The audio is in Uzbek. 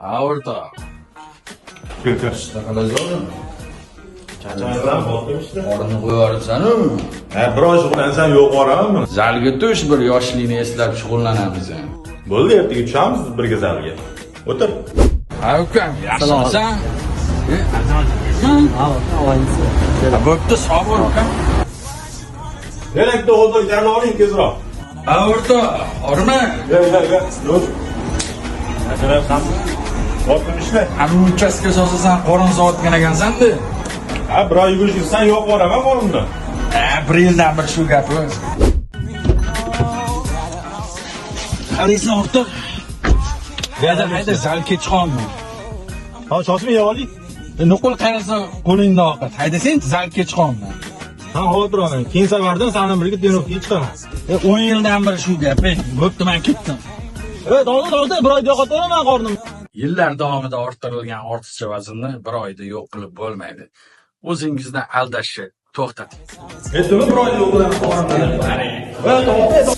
Ha, o'rtoq. Qorinni qo'yib yuboribsan-u. Ha, bir oy shug'ullansam yo'q boramanmi? Zalga tush, bir yoshlikni eslab shug'ullanamiz. Bo'ldi, ertaga tushamiz birga zalga. O'tir. Ha, ukam, yaxshimisan? Ha, bo'pti, sog' bo'l, ukam. Kerakda o'tirganni oling tezroq. Ha, o'rtoq, horma. Yo, yo, yo. Yo'q. Botim ishla. Ana uchastka sosasan, qorin sovutgan ekansan-da. Ha, bir oy yugurish qilsam yo'q boraman qorinni. Ha, bir yildan bir shu gapi. Qaraysan, o'rtoq. Hayda, hayda, zal kech qolma. Ha, shoshmay yeb oling. Nuqul qarasa qo'lingda ovqat. Haydasang, zal kech qolma. Ha, xavotir olmang. Keyin safardan sani birga trenirovkaga chiqaman. 10 yildan beri shu gap. Bo'pti, men ketdim. Ey, to'xta, to'xta, bir oyda yo'qotaman qornim. Yillar davomida orttirilgan ortiqcha vaznni bir oyda yo'q qilib bo'lmaydi. O'zingizni aldashni to'xtating. Aytdimi, bir oyda yo'q qilaman qornimni. Ey, to'xta.